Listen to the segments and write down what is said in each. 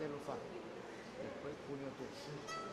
Te lo fa. Despues junio 3.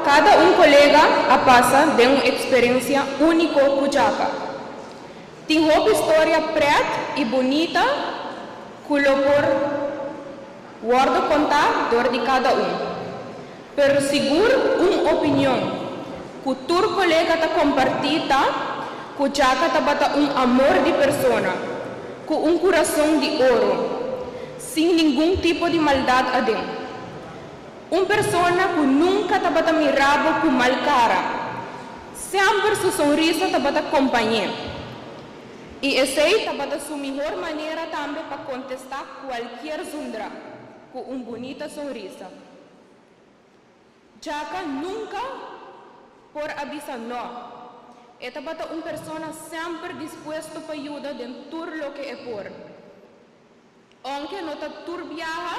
kada un kolega a pasa den un eksperensia úniko ku Djaka. Tin hopi storia prèt i bunita ku lo por wòrdu kontá dor di kada un. Pero sigur un opinion ku tur kolega ta kompartí ta ku Djaka tabata un amor di persona, ku un kurason di oro, sin ningun tipo di maldat aden. Un persona ku nunka tabata mira bo ku mal kara. Semper su sonrisa tabata kompañ'é. I esei tabata su mihor manera tambe pa kontestá kualkier zundra, ku un bunita sonrisa. Djaka nunka por a bisa nò. E tabata un persona semper dispuesto pa yuda den tur loke e por. Ounke no ta tur biaha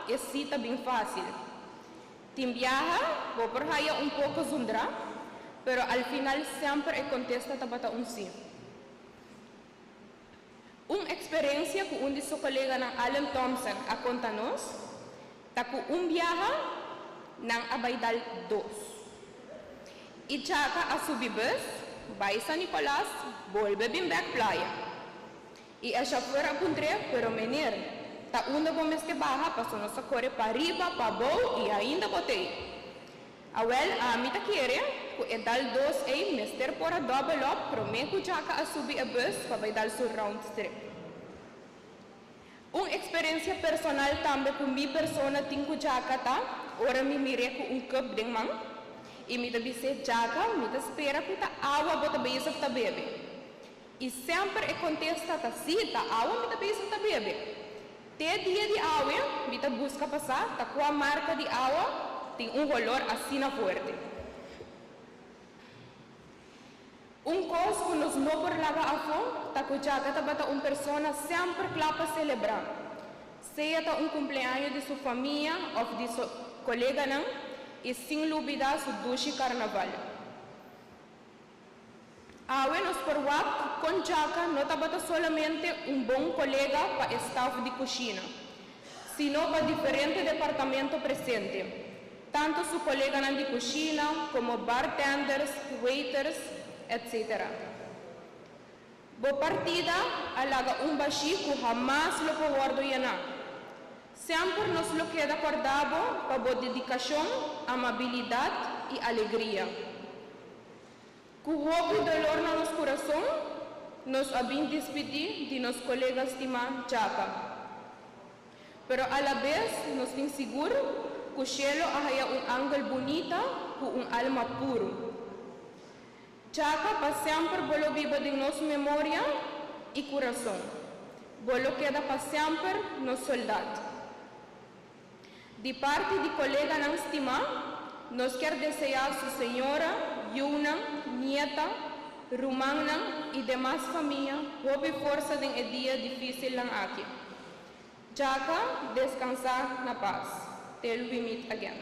e sí ta bin fásil. Tin biaha bo por haya un poko zundrá, pero al final semper e kontesta tabata un sí. Un eksperensia ku un di su koleganan Allen Thompson a konta nos ta ku un biaha nan a bai dal dos. I Chaka a subi bus bai San Nicolas bolbe bin bèk Playa. I e shofùr a puntr'é, Pero meneer, ta unda bo mester baha paso nos a kore pariba, pabou i ainda bo t'ei? Awèl, ami ta kere ku e dal dos ei mester por a dòbel òp promé ku Djaka a subi e bùs pa bai dal su round trip. Un eksperensia personal tambe ku mi persona tin ku Djaka ta ora mi mir'é ku un kùp den man i mi ta bis'é, Djaka, mi ta spera ku ta awa bo ta bezig ta bebe. I semper e kontesta ta sí, ta awa mi ta bezig ta bebe. Te dia di awe mi ta buska pa sa ta kua marka di awa tin un holor asina fuerte. Un kos ku nos no por laga afó ta ku Djaka tabata un persona semper kla pa selebrá, sea ta un kumpleaño di su famia òf di su koleganan i sin lubidá su dushi karnaval. Awe nos por wak kon Djaka no tabata solamente un bon kolega pa e staf di kushina, sino pa diferente departamento presente, tantu su koleganan di kushina komo bartenders, waiters, etc. Bo partida a laga un bashí ku hamas lo por wòrdu yená. Semper nos lo keda kòrda bo pa bo dedikashon, amabilidat i alegria. Ku hopi dolor na nos kurason, nos a bin dispidí di nos kolega stimá Djaka. Pero alabes nos tin sigur ku shelu a haya un angel bunita ku un alma puru. Djaka pa semper bo lo biba den nos memoria i kurason. Bo lo keda pa semper nos soldat. Di parti di koleganan stimá, nos kier deseá su señora, yunan, nieta, rumannan i demas famia hopi forsa den e dia difísilnan aki. Djaka deskansá na pas. Till we meet again.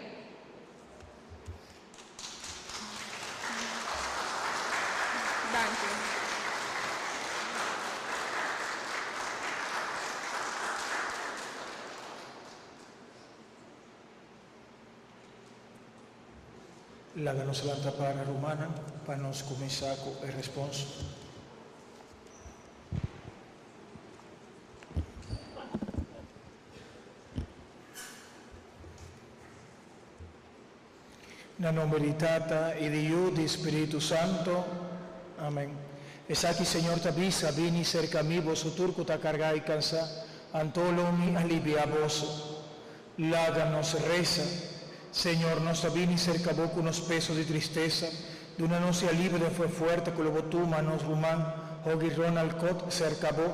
Danki. Laga nos lanta para rumannan pa nos kuminsá ku e respons. Na nomber di Tata i di Yu di Spiritu Santo. Amen. Esaki Señor ta bisa, Bini serka mi, boso tur ku ta kargá i kansá, anto lo mi aliviá boso. Laga nos resa. Señor, nos ta bini serka bo ku nos peso di tristesa. Duna nos e alivio den fe fuerte ku lo bo tuma nos ruman Hogi Ronald Kott serka bo,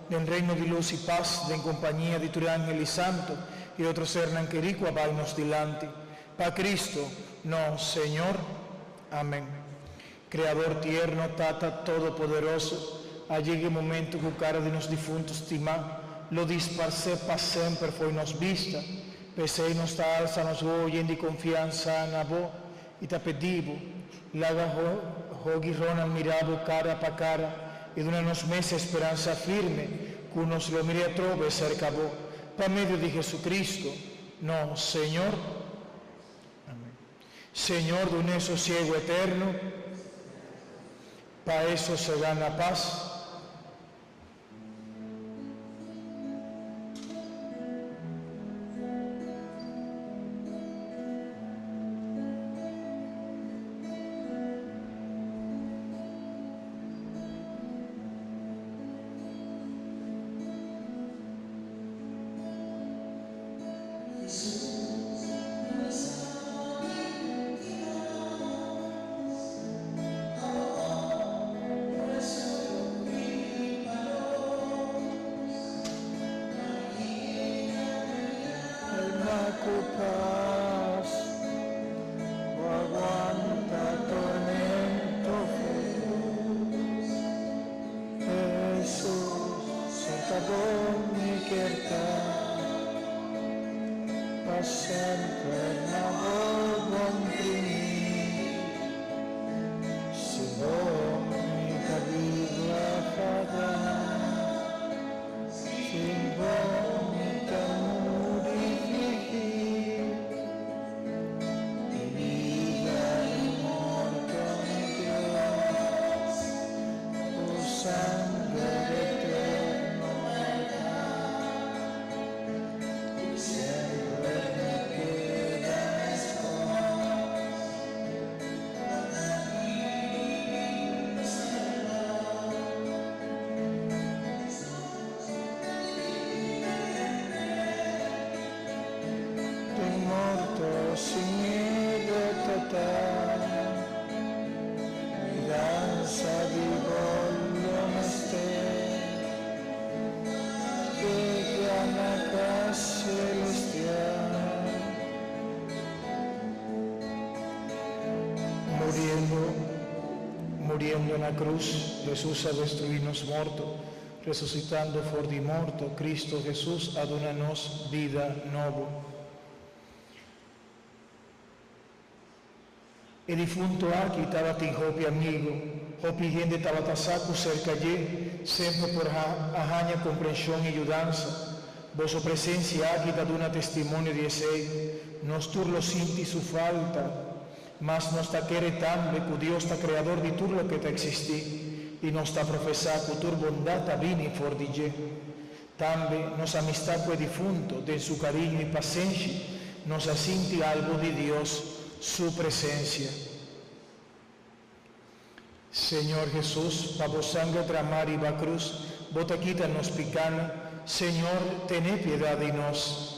den reino di lus i pas, den kompania di tur e angel i santo i otro sernan kerí ku a bai nos dilanti. Pa Cristo, nos Señor. Amen. Creador tierno, Tata Todopoderoso, a yega e momento cu cara di nos difunto stimá lo disparcé pa semper fo'i nos bista. P'esei nos ta alza nos wowo yen di confiansa na Bo i ta pedí Bo, laga Hogi Ronald mira Bo cara pa cara i duna nos mes e speransa firme cu nos lo mira atrobe cerca Bo, pa medio di Jesucristo, nos Señor. Amen. Señor, dun'é sosiego eterno. Pa e sosegá na pas. Alma ku pas, bo a wanta tormento feroz. Hesus, serka bo mi kier ta, pa semper na bo bon primí. Sin bo mi ta biba fada, sin bo mi ta muri fligí. Mi bida i morto, mi Dios, bo sanger eterno marká, semper mi keda meskos. Den morto sin miedo total, mi dansa di bolo mester yega na kas celestial. Muriendo, muriendo na cruz, Jesus a destruí nos morto, resucitando for di morto, Cristo Jesus a duna nos bida nobo. E difunto aki tabatin hopi amigo, hopi hende tabata sa cu cerca dje semper por a haña comprension y yudansa. Boso presencia aki ta duna testimonio di esey. Nos tur lo sinti su falta. Mas nos ta kere tambe cu Dios ta creador di tur loke ta existi y nos ta profesa cu tur bondad ta bini for di dje. Tambe nos amistad cu e difunto, den su cariño y pasenshi, nos a sinti algo di Dios su presencia. Señor Hesus, pa bo sanger dramá riba cruz, bo ta kita nos picánan, Señor, tene piedad di nos.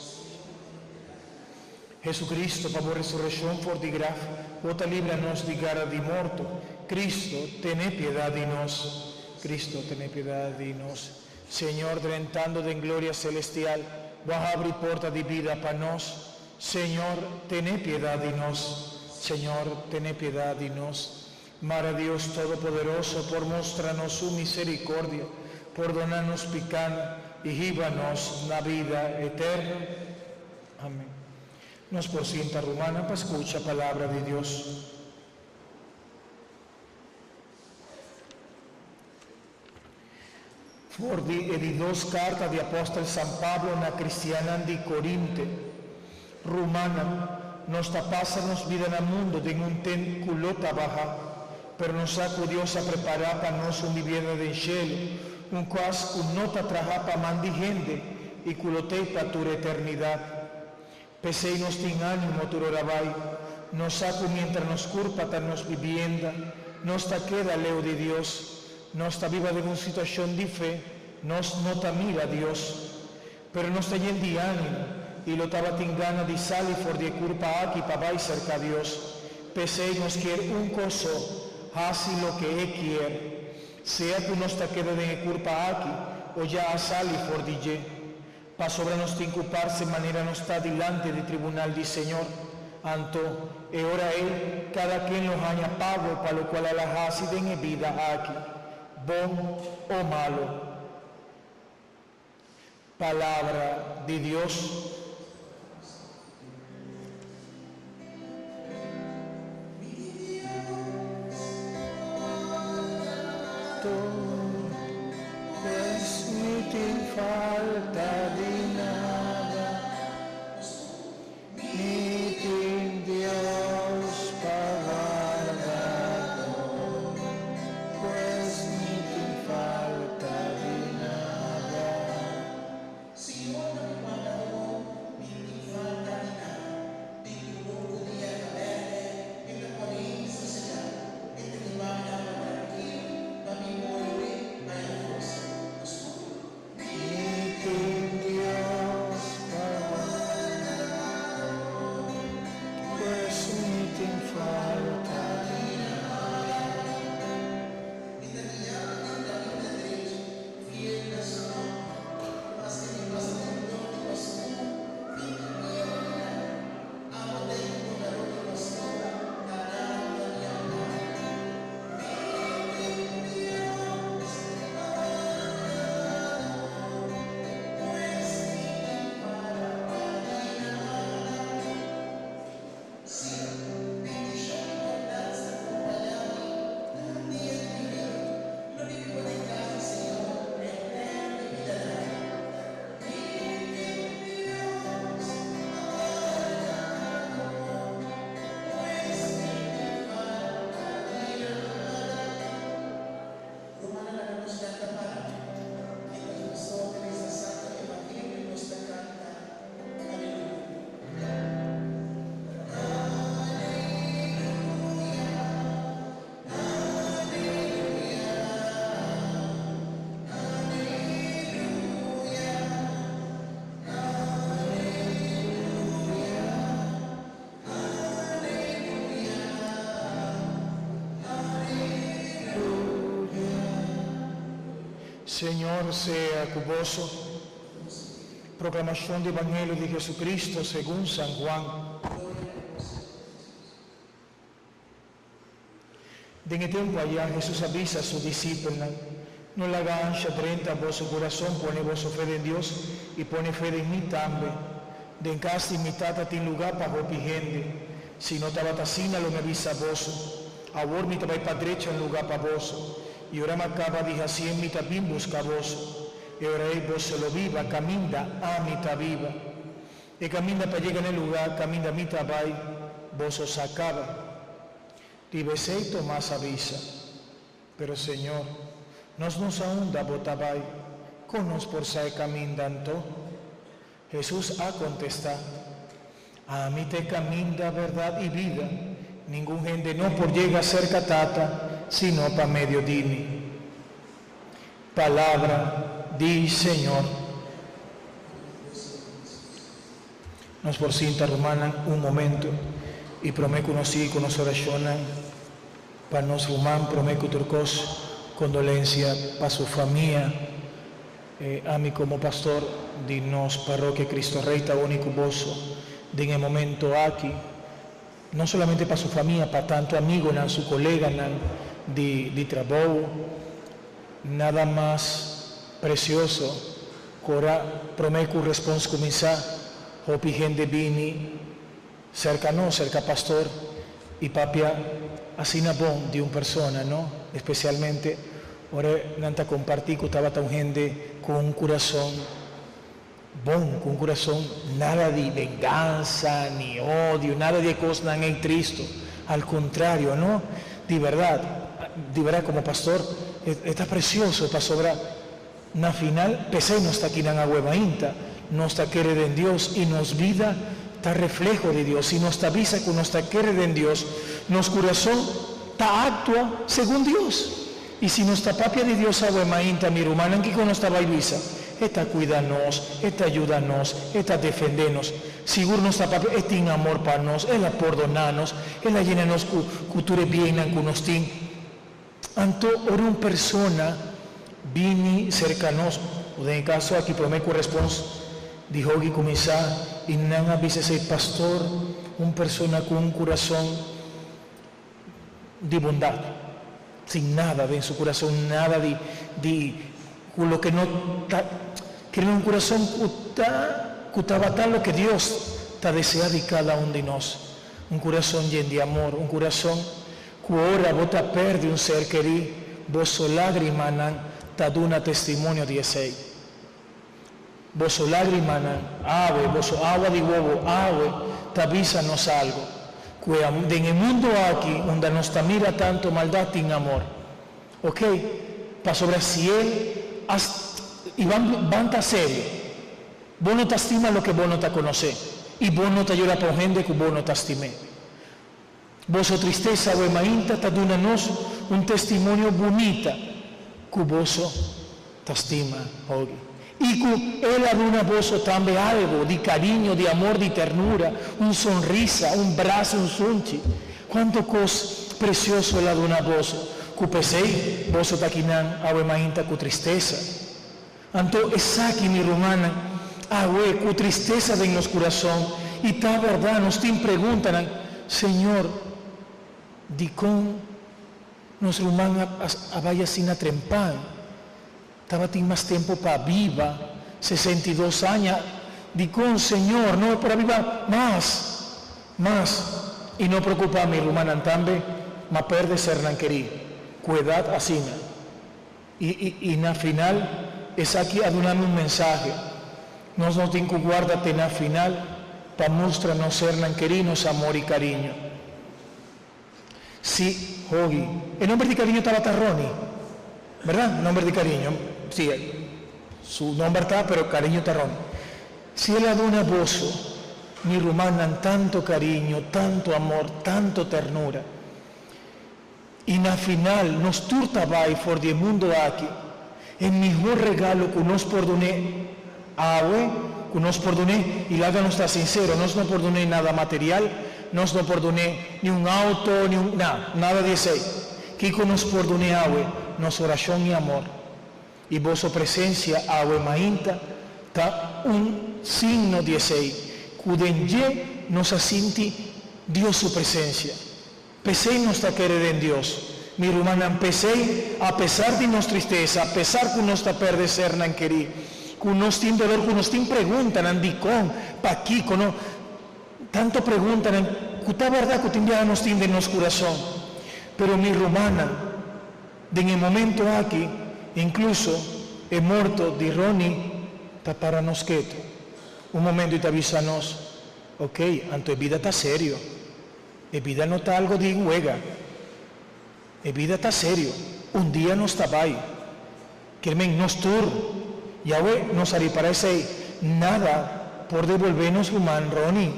Jesucristo, pa bo resurreccion for di graf, bo ta libra nos di gara di morto, Cristo, tene piedad di nos. Cristo, tene piedad di nos. Señor, drentando den gloria celestial, bo a habri porta di bida pa nos, Señor, tene piedad di nos. Señor, tene piedad di nos. Mara Dios Todopoderoso por mustra nos su misericordia, pordona nos picánan y hiba nos na bida eterno. Amén. Nos por sinta, rumannan, pa scucha palabra di Dios. For di e di dos karta di apòstel San Pablo na kristiannan di Korinte, Rumannan, nos ta pasa nos bida na mundu den un tent ku lo ta baha, pero nos sa ku Dios a prepará pa nos un bibienda den shelu, un kas ku no ta traha pa man di hende i ku lo t'ei pa tur eternidat. P'esei nos tin ánimo tur ora bai. Nos sa ku miéntras nos kurpa ta nos bibienda, nos ta keda leu di Dios. Nos ta biba den un situashon di fe, nos no ta mira Dios. Pero nos ta yen di ánimo i lo tabatin gana di sali for di e kurpa aki pa bai serka Dios. P'esei nos kier un kos so, hasi loke E kier. Sea ku nos ta keda den e kurpa aki o ya a sali for di dje. Pasobra nos tin ku parse manera nos ta dilanti di tribunal di Señor. Anto, e ora ei, kada ken lo haña pago pa lokual el a hasi den e bida aki, bon o malu. Palabra di Dios. Pues mi tin falta di nada, mi tin Dios. Señor sea ku boso. Proklamashon di Evangelio di Jesucristo segun San Juan. Den e tempu ayá Hesus a bisa su disipelnan, No laga ansha drenta boso kurason, pone boso fe den Dios i pone fe den mi tambe. Den kas di mi Tata tin lugá pa hopi hende. Si no tabata asina lo mi a bisa boso. Awor mi ta bai pa drecha un lugá pa boso. I ora mi a kaba di hasié mi ta bin buska boso. E ora ei boso lo biba kaminda ami ta biba. E kaminda pa yega na e lugá kaminda mi ta bai, boso sa kaba. Riba esei Tomas a bisa, Pero Señor, nos no sa unda bo ta bai, kon nos por sa e kaminda anto? Hesus a kontestá, Ami ta e kaminda, bèrdat i bida. Ningun hende no por yega serka Tata sino pa medio di mi. Palabra di Señor. Nos por sinta, rumannan, un momento i promé ku nos sigui ku nos orashonnan pa nos ruman, promé ku tur kos, kondolensia pa su famia. Ami komo pastor di nos Parrokia Cristo Rey ta uni ku boso den e momento aki, no solamente pa su famia, pa tantu amigonan, su koleganan di di trabou. Nada mas presioso ku ora promé ku respons kuminsá, hopi hende bini serka nos, serka pastor, i papia asina bon di un persona, no? Espesialmente ora nan ta kompartí ku tabata un hende ku un kurason bon, ku un kurason nada di vengansa ni odio, nada di e kosnan ei tristu. Al kontrario, no? Di bèrdat, di bèrdat komo pastor e ta presioso pasobra na final p'esei nos ta kinan awe mainta, nos ta kere den Dios i nos bida ta refleho di Dios. Si nos ta bisa ku nos ta kere den Dios, nos kurason ta aktua segun Dios. I si nos ta papia di Dios awe mainta, mi rumannan, kiko nos ta bai bisa? E ta kuida nos, e ta yuda nos, e ta defendé nos. Sigur nos ta papia, e tin amor pa nos, el a pordoná nos, el a yena nos ku ku tur e biennan ku nos tin. Anto ora un persona bini serka nos, o den e kaso aki promé ku respons di Hogi kuminsá i nan a bisa esei, Pastor, un persona ku un kurason di bondat, sin nada den su kurason, nada di di ku loke no ta kere un kurason ku ta ku tabata loke Dios ta desea di kada un di nos, un kurason yen di amor, un kurason ku ora bo ta pèrdè un ser kerí, boso lágrimanan ta duna testimonio di esei. Boso lágrimanan, awe, boso awa di wowo, awe, ta bisa nos algo. Ku e den e mundu aki unda nos ta mira tantu maldat tin amor. Ok, pasobra si el a i ban ban ta serio. Bo no ta stima loke bo no ta konosé, i bo no ta yora pa un hende ku bo no ta stim'é. Boso tristesa awe mainta ta duna nos un testimonio bunita ku boso ta stima Hogi. I ku el a duna boso tambe algo di kariño, di amor, di ternura, un sonrisa, un brasa, un sunchi. Kuantu kos presioso el a duna boso, ku p'esei boso ta kinan awe mainta ku tristesa. Anto esaki, mi rumannan, awe ku tristesa den nos kurason, i ta bèrdat nos tin preguntanan, Señor, dikon nos ruman a bai asina trempan? Tabatin mas tempu pa biba, 62 aña, dikon, Señor, no e por a biba mas, mas? I no preokupá, mi rumannan tambe, m'a pèrdè sernan kerí, ku edat asina. I i na final esaki a duna mi un mensahe, Nos no tin ku guarda te na final pa mustra nos sernan kerí nos amor i kariño. Sí, Hogi, e nomber di kariño tabata Ronnie, bèrdat? Nomber di kariño, sí, su nomber ta, pero kariño ta Ronnie. Si el a duna boso, mi rumannan, tanto kariño, tanto amor, tanto ternura, I na final nos tur ta bai for di e mundo aki. E mihó regalo ku nos por dun'é awe, ku nos por dun'é, i laga nos ta sinsero, nos no por dun'é nada material, nos no por dun'é ni un auto, ni un, na, nada di esei. Kiko nos por dun'é awe? Nos orashon i amor. I boso presensia awe mainta ta un signo di esei, ku den dje nos a sinti Dios su presensia. P'esei nos ta kere den Dios. Mi rumannan, p'esei, apesar di nos tristesa, apesar ku nos ta pèrdè sernan kerí, ku nos tin dolor, ku nos tin preguntanan, dikon, pakiko, no, tantu preguntanan ku ta bèrdat ku tin biaha nos tin den nos kurason. Pero mi rumannan, den e momento aki, inkluso e morto di Ronnie ta para nos ketu. Un momento i ta bisa nos, Okey, anto e bida ta serio. E bida no ta algo di wega. E bida ta serio. Un dia nos ta bai. Kier men nos tur. Yahweh nos a ripara esei. Nada por debolbe nos ruman Ronnie.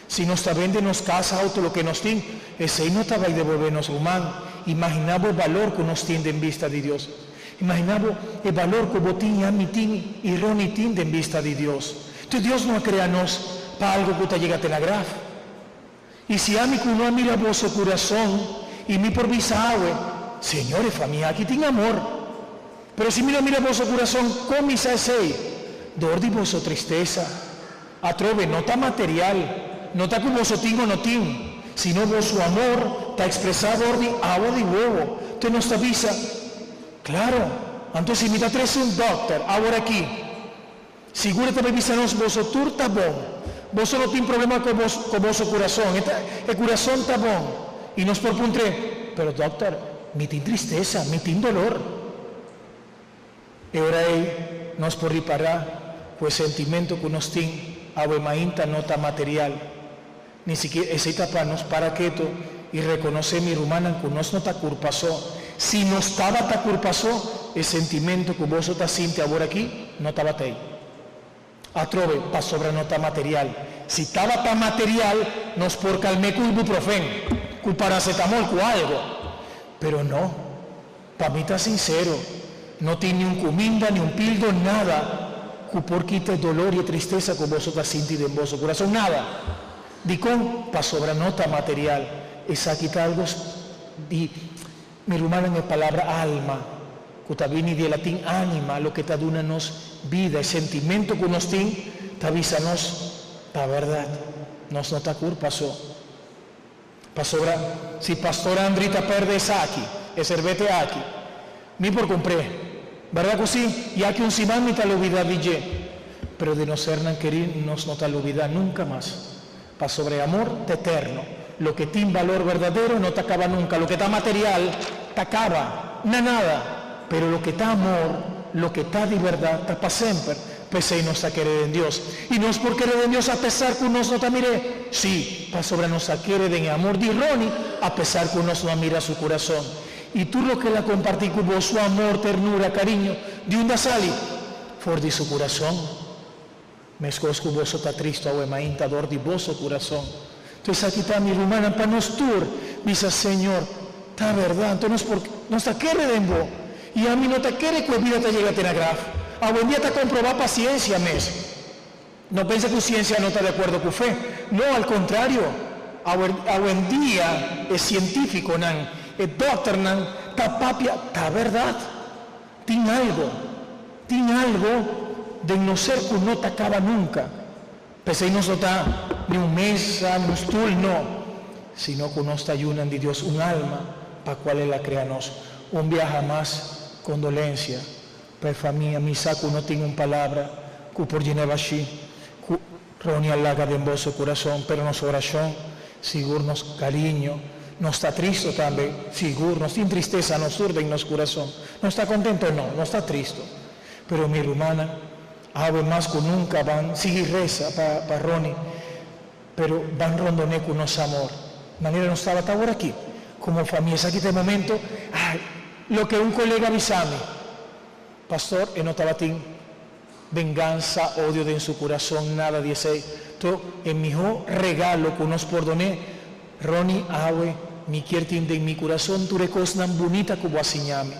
Si nos ta bende nos casa, auto, loke nos tin, esei no ta bai debolbe nos ruman. Imagina bo e balor ku nos tin den bista di Dios. Imagina bo e balor ku bo tin i ami tin i Ronnie tin den bista di Dios. Te Dios no a krea nos pa algo ku ta yega te na graf. I si ami ku no a mira boso kurason i mi por bisa awe, Señor, e famia aki tin amor. Pero si mi no mira boso kurason, kon mi sa esei? Dor di boso tristesa. Atrobe, no ta material, no ta ku boso tin o no tin, sino boso amor ta ekspresá dor di awa di wowo. Te nos ta bisa, Klaro, anto si mi ta trese un dòkter aworakí, Sigur e ta bay bisa nos, Boso tur ta bon. Boso no tin problema cu cu boso curason. E ta, e curason ta bon. Y nos por puntr'é, Pero dokter, mi tin tristesa, mi tin dolor. E ora ey nos por ripara cu e sentimento cu nos tin awe mainta no ta material. Ni sikiera esey ta pa nos para keto y reconoce mi rumannan cu nos no ta curpa so. Si nos tabata curpa so, e sentimento cu boso ta sinti awor aki no tabata ey. Atrobe, pasobra no ta material. Si tabata material, nos por calm'é cu ibuprofen, cu paracetamol, cu algo. Pero no. Pa mi ta sincero, no tin ni un cuminda, ni un pildo, nada cu por kita e dolor y e tristesa cu boso ta sinti den boso curason. Nada! Dicon? Pasobra no ta material. Esaki ta algo di mi rumannan e palabra alma, cu ta bini di e latin anima, loke ta duna nos bida, e sentimento cu nos tin ta bisa nos, ta berdad, nos no ta curpa so. Pasobra si Pastor Andri ta perde esaki, e serbete aki, mi por cumpr'é. Berdad cu si? Y aki un siman mi ta lubida di dje. Pero di nos sernan kerí nos no ta lubida nunca mas. Pasobra e amor ta eterno. Loke tin balor berdadero no ta caba nunca. Loke ta material ta caba, na nada. Pero loke ta amor, loke ta di berdad, ta pa semper. P'esei nos ta kere den Dios. I nos por kere den Dios apesar ku nos no ta mir'é? Sí, pasobra nos ta kere den e amor di Ronnie apesar ku nos no a mira su kurason. I tur loke el a kompartí ku bo, su amor, ternura, kariño, di unda a sali? For di su kurason. Meskos ku boso ta tristu awe mainta dor di boso kurason. Enton esaki ta, mi rumannan, pa nos tur bisa, Señor, ta bèrdat. Anto nos por, nos ta kere den Bo. I ami no ta kere ku e bida ta yega te na graf. Awendia ta komprobá pa siensia mes. No pensa ku siensia no ta di akuerdo ku fe. No, al kontrario. Awe, awendia e sientífikonan, e dòkternan ta papia, ta bèrdat. Tin algo, tin algo den nos ser ku no ta kaba nunka. P'esei nos no ta ni un mesa, ni un stul, no, sino ku nos ta yunan di Dios, un alma pa kual El a krea nos. Un biaha mas, kondolensia pa e famia. Mi sa ku no tin un palabra ku por yena e bashí ku Ronnie a laga den boso kurason, pero nos orashon, sigur nos kariño. Nos ta tristo tambe, sigur, nos tin tristesa nos tur den nos kurason. Nos ta kontento? No, nos ta tristo. Pero mi rumannan, Awe mas ku nunka ban sigui resa pa pa Ronnie, pero ban rondon'é ku nos amor, manera nos tabata awor aki, komo famia. Esaki ta e momento, ay, loke un kolega bisa mi, Pastor, e no tabatin vengansa, odio den su kurason, nada di esei. To e mihó regalo ku nos por don'é, Ronnie, awe mi kier tin den mi kurason tur e kosnan bunita ku bo a siña mi.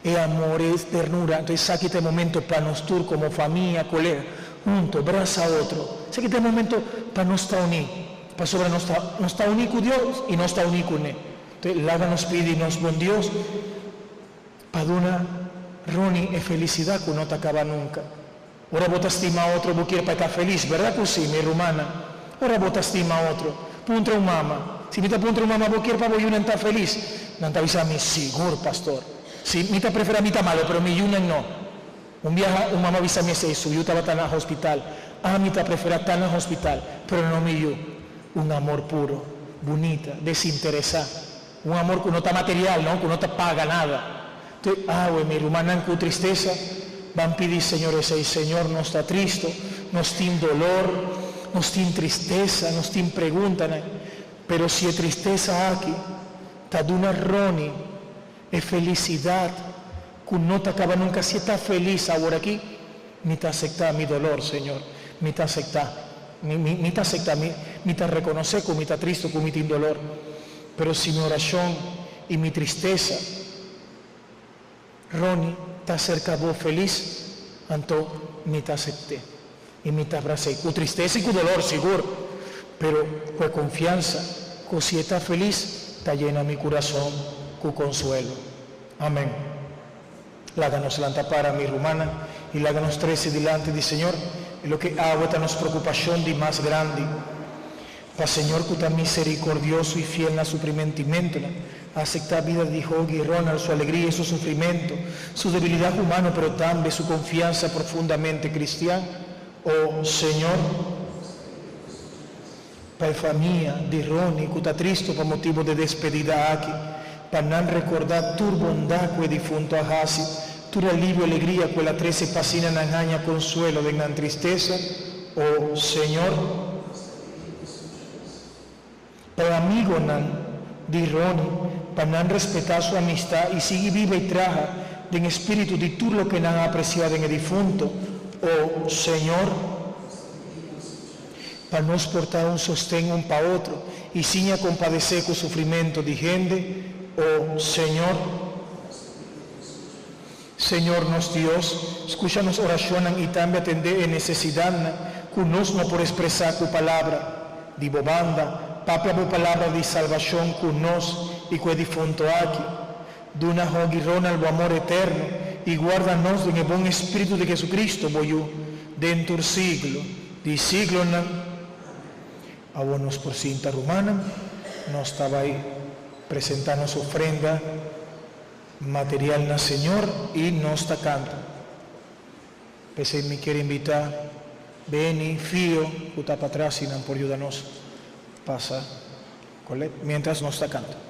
E amor, e ternura. Anto esaki ta e momento pa nos tur komo famia, kolega, hunto, brasa otro. Esaki ta e momento pa nos ta uní, pasobra nos ta nos ta uní ku Dios i nos ta uní kuné. Entonces laga nos pidi nos bon Dios pa duna. Ronnie e felisidat ku no ta kaba nunka. Ora bo ta stima otro, bo kier pa e ta felis, bèrdat ku si, mi rumannan? Ora bo ta stima otro, puntra un mama. Si mi ta puntra un mama, bo kier pa bo yunan ta felis? Nan ta bisa mi, Sigur, pastor. Si, mi ta preferá mi ta malo, pero mi yunan no. Un biaha un mama bisa mi esei, su yu tabata na hospital. Ami ta preferá ta na hospital, pero no mi yu. Un amor puro, bunita, desinteresá. Un amor ku no ta material, no, ku no ta paga nada. Te awe, mi rumannan, ku tristesa, ban pidi Señor esei, Señor, nos ta tristo, nos tin dolor, nos tin tristesa, nos tin preguntanan, pero si e tristesa aki ta duna Ronnie e felisidat ku no ta kaba nunka, si e ta felis aworakí, mi ta aceptá mi dolor, Señor, mi ta aceptá, mi, mi, mi ta aceptá, mi, mi ta rekonosé ku mi ta tristo, ku mi tin dolor. Pero si mi orashon i mi tristesa, Ronnie, ta aserká bo felis, anto mi ta asept'é i mi ta abras'é, ku tristesa i ku dolor, sigur, pero ku e konfiansa ku si e ta felis, ta yena mi kurason ku konsuelo. Amèn. Laga nos lanta para, mi rumannan, i laga nos trese dilanti di Señor e loke awe ta nos preokupashon di mas grandi. Pa Señor ku ta miserikordioso i fiel na su primentimentunan, asektá bida di Hogi Ronald, su alegria i su sufrimentu, su debilidat humano pero tambe su konfiansa profundamente kristian. O Señor, pa e famia di Ronnie ku ta tristu pa motibu di e despedida aki, pa nan rekordá tur bondat ku e difuntu a hasi, tur alivio i alegria ku el a trese pa asina nan haña konsuelo den nan tristesa. O Señor, pa e amigonan di Ronnie, pa nan respetá su amistad i sigui biba i traha den e spiritu di tur loke nan a apresiá den e difunto. O Señor, pa nos por ta un sosten un pa otro i siña kompadesé ku sufrimentu di hende, o Señor. Señor nos Dios, skucha nos orashonnan i tambe atendé e nesesidatnan ku nos no por ekspresá ku palabra. Di bo banda, papia bo palabra di salbashon ku nos i ku e difunto aki. Duna Hogi Ronald bo amor eterno i guarda nos den e bon Espíritu di Jesucristo, bo Yu, den tur siglo di siglonan. Awor nos por sinta, rumannan. Nos ta bai presentá nos ofrenda material na Señor i nos ta kanta. P'esei mi kier invitá Benny, Fio ku ta patras si nan por yuda nos pasa kolek miéntras nos ta kanta.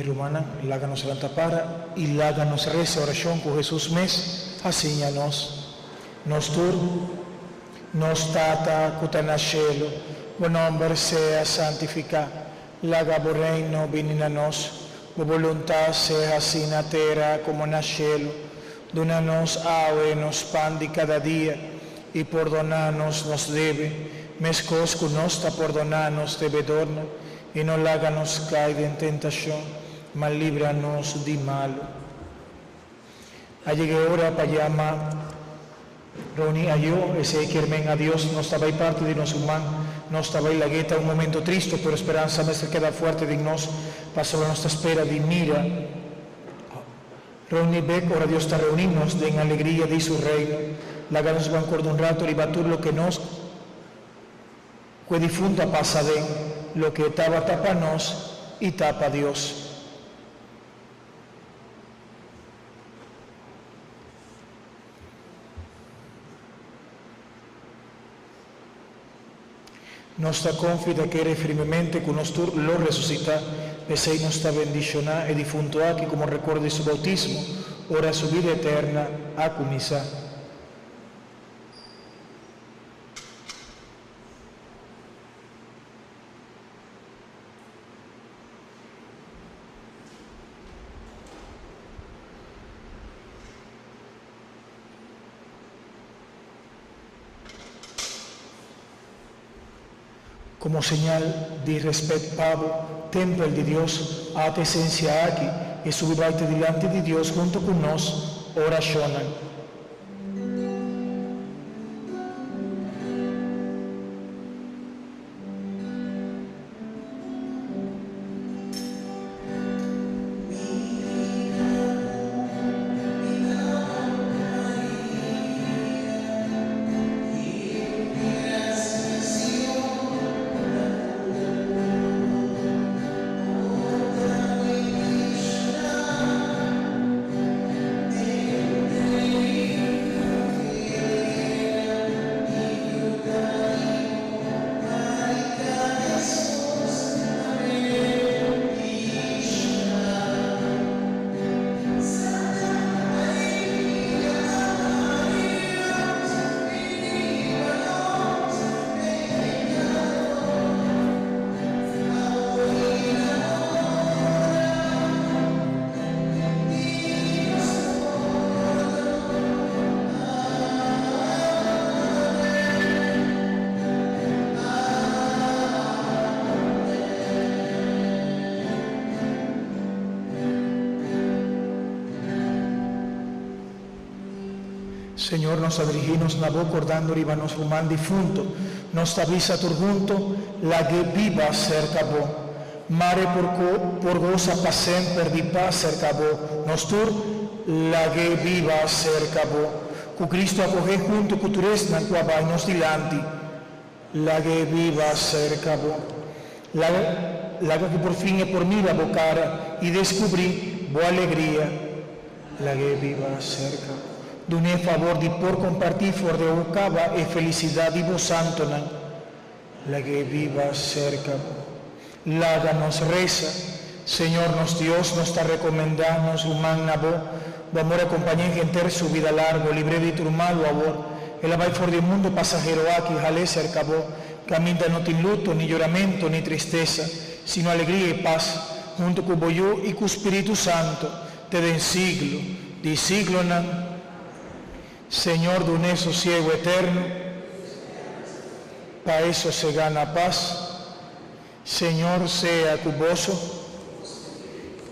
Mi rumannan, laga nos lanta para i laga nos resa orashon ku Hesus mes a siña nos. Nos tur, Nos Tata ku ta na shelu, bo nòmber sea santifiká. Laga bo Reino bini na nos. Bo boluntat sea hasí na tera komo na shelu. Duna nos awe nos pan di kada dia, i pordoná nos nos debe, meskos ku nos ta pordoná nos debedornan. I no laga nos kai den tentashon, ma libra nos di malu. A yega e ora pa yama Rony ayó, esei kier men adios, nos ta bai parti di nos ruman, nos ta bai lag'é, ta un momento tristo, pero speransa mester keda fuerte den nos, pasobra nos ta spera di mira Rony bek ora Dios ta reuní nos den alegria di su Reino. Laga nos ban korda un rato riba tur loke nos ku e difunto a pasa den, loke e tabata pa nos i ta pa Dios. Nos ta konfi ta kere firmemente ku nos tur lo resusitá, p'esei nos ta bendishoná e difunto aki komo rekòrdo di su boutismo, ora su bida eterna a kuminsá. Komo señal di rèspèt pa bo, tèmpel di Dios, ata e sensia aki i subi bai te dilanti di Dios huntu ku nos orashonnan. Señor, nos ta dirigí nos na Bo kordando riba nos ruman difunto. Nos ta bisa tur hunto, Lag'é biba serka Bo. Mare por por gosa pa semper di pas serka Bo. Nos tur, lag'é biba serka Bo. Ku Cristo a kohé hunto ku tur esnan ku a bai nos dilanti. Lag'é biba serka Bo. Laga, laga ku por fin e por mira Bo kara i deskubrí Bo alegria. Lag'é biba serka Bo. Dun'é fabor di por kompartí for di Bo kaba e felisidat di Bo santonan. Lag'é biba serka Bo. Laga nos resa. Señor nos Dios, nos ta rekomendá nos ruman na Bo. Bo amor akompañ'é henter su bida largo, libr'é di tur malu awor. El a bai for di e mundu pasahero aki, hal'é serka Bo. Kaminda no tin luto, ni yoramentu, ni tristesa, sino alegria i pas, huntu ku Bo Yu i ku Spiritu Santu, te den siglo di siglonan. Señor dun'é sosiego eterno, pa e sosegá na pas. Señor sea ku boso,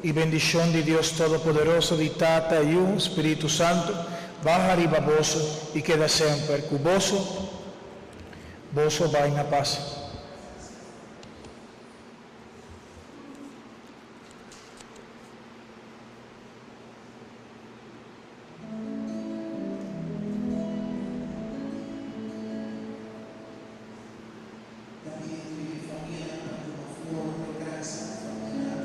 i bendishon di Dios Todopoderoso, di Tata, Yu, Spiritu Santu, baha riba boso i keda semper ku boso. Boso bai na pas. Tambe entre e famianan ta tuma flor p'e krasa di famianan.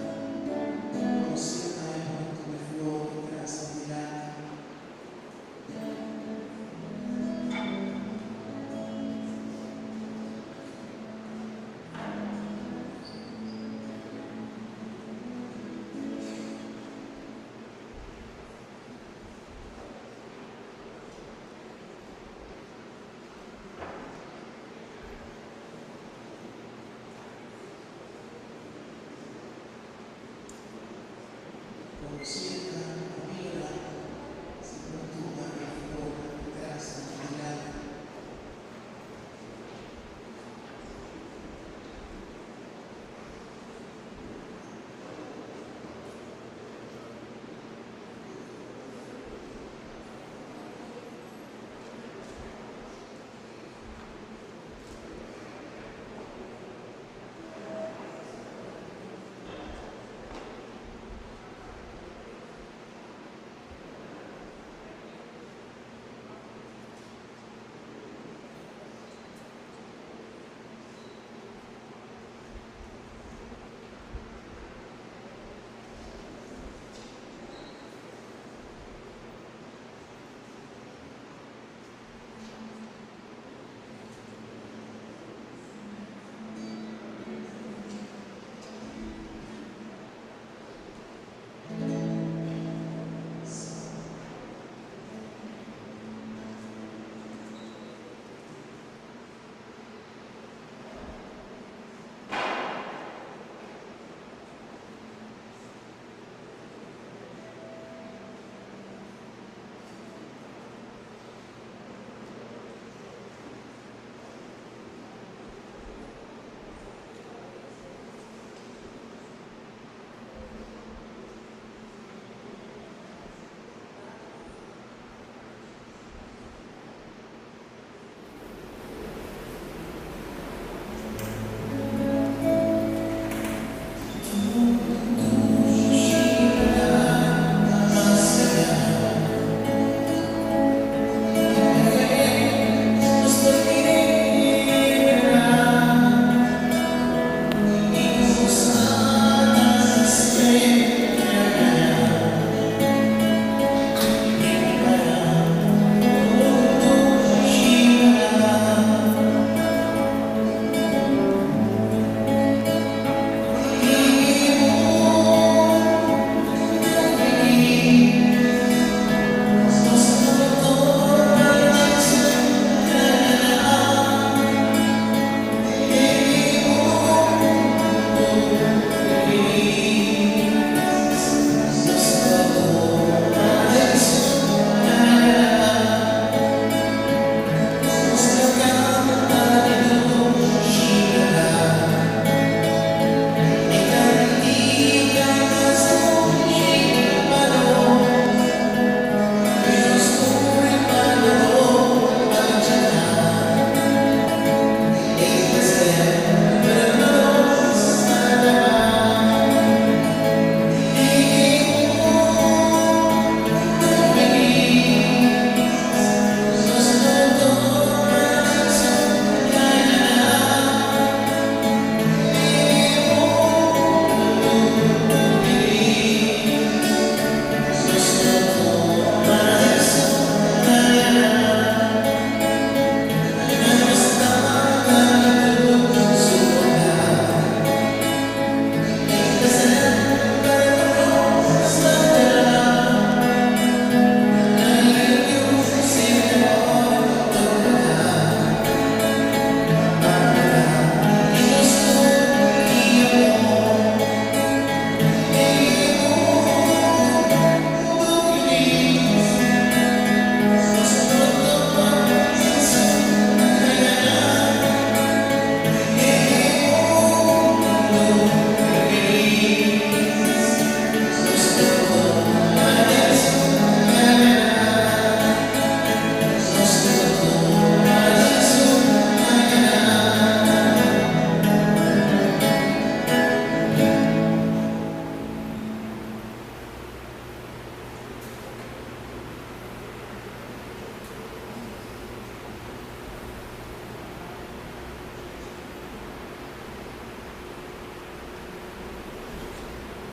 Konosí a haña pa nan tuma e flor p'e krasa dilanti. Pero siempre.